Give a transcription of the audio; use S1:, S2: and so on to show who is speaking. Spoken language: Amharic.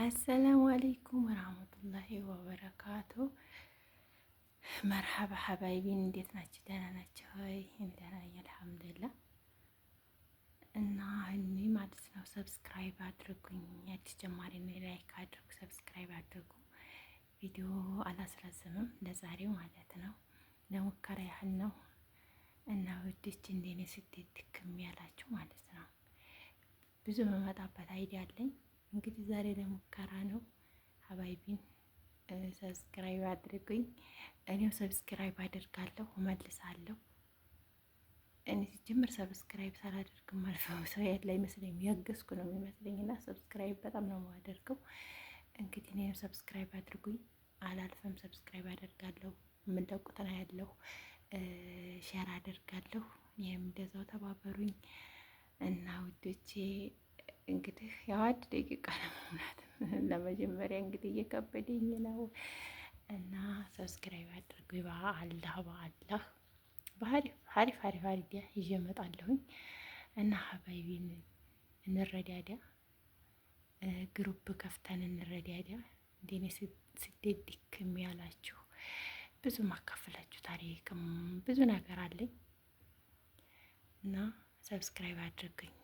S1: السلام عليكم ورحمة الله وبركاته። مرحبا حبايبي ን እንዴት ናችሁ? ደህና ናችሁ ወይ? እኔ ደህና ነኝ الحمد لله። እና እኔ ማለት ነው subscribe አድርጉኝ፣ አዲስ ጀማሪ ነው፣ like አድርጉ፣ subscribe አድርጉ። ቪዲዮ አላስረዝምም ለዛሬው ማለት ነው፣ ለሙከራ ያህል ነው። እና ውዶች እንደኔ ስደት ድክም ያላችሁ ማለት ነው ብዙ መመጣበት idea አለኝ። እንግዲህ ዛሬ ለሙከራ ነው። حبايبي ን subscribe አድርጉኝ። እኔም subscribe አድርጋለሁ እመልሳለሁ። እኔ ሲጀምር subscribe ሳላደርግ ማልፈው ሰው ያለ አይመስለኝም። ያገዝኩ ነው የሚመስለኝ እና subscribe በጣም ነው የማደርገው። እንግዲህ እኔም subscribe አድርጉኝ። አላልፈም፣ subscribe አደርጋለሁ። የምንለቁትን ያለሁ share አደርጋለሁ። ይህም እንደዛው ተባበሩኝ እና ውዶቼ እንግዲህ ያው 1 ደቂቃ ለመሙላት ለመጀመሪያ እንግዲህ እየከበደኝ ነው እና subscribe አድርጉ። በአላህ በአላህ በአሪፍ አሪፍ አሪፍ idea ይዤ እመጣለሁኝ እና حبايبي ን እንረዳዳ፣ group ከፍተን እንረዳዳ። እንደኔ ስደት ድክም ያላችሁ ብዙ ማካፈላችሁ ታሪክም ብዙ ነገር አለኝ እና subscribe አድርጉኝ።